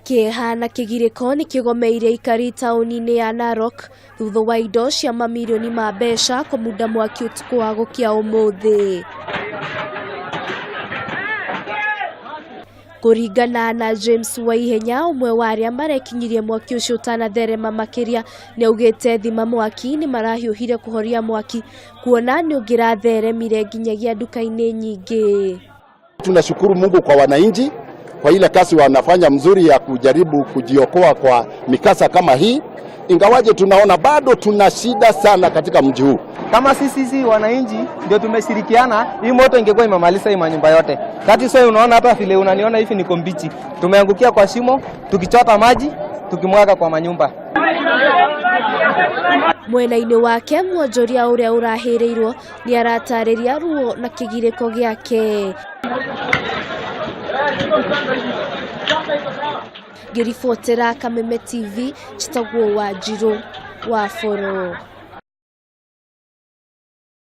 Kĩeha na kĩgirĩko nĩ kĩgomeire aikari taũni-inĩ ya Narok thutha wa indo cia mamirioni ma mbeca kũmunda mwaki ũtukũ wa gũkĩa ũmũthĩ. Kũringana na James Waihenya, ũmwe wa arĩa marekinyirie mwaki ũcio ũtanatherema makĩria, nĩaugĩte thima mwaki nĩ marahiũhire kũhoria mwaki kuona nĩ ũngĩratheremire nginyagia nduka-inĩ nyingĩ. Tunashukuru Mungu kwa wananchi kwa ile kazi wanafanya mzuri ya kujaribu kujiokoa kwa mikasa kama hii, ingawaje tunaona bado tuna shida sana katika mji huu. Kama sisi wananchi ndio tumeshirikiana, hii moto ingekuwa imemaliza hii manyumba yote. Kati sio, unaona hapa vile unaniona hivi niko mbichi, tumeangukia kwa shimo tukichota maji tukimwaga kwa manyumba. Mwena-inĩ wake mwonjoria ũrĩa ũrahĩrĩirwo nĩ aratarĩria ruo na kĩgirĩko gĩake. Ngĩribotera Kameme TV, njĩtagwo Wanjirũ wa Boro.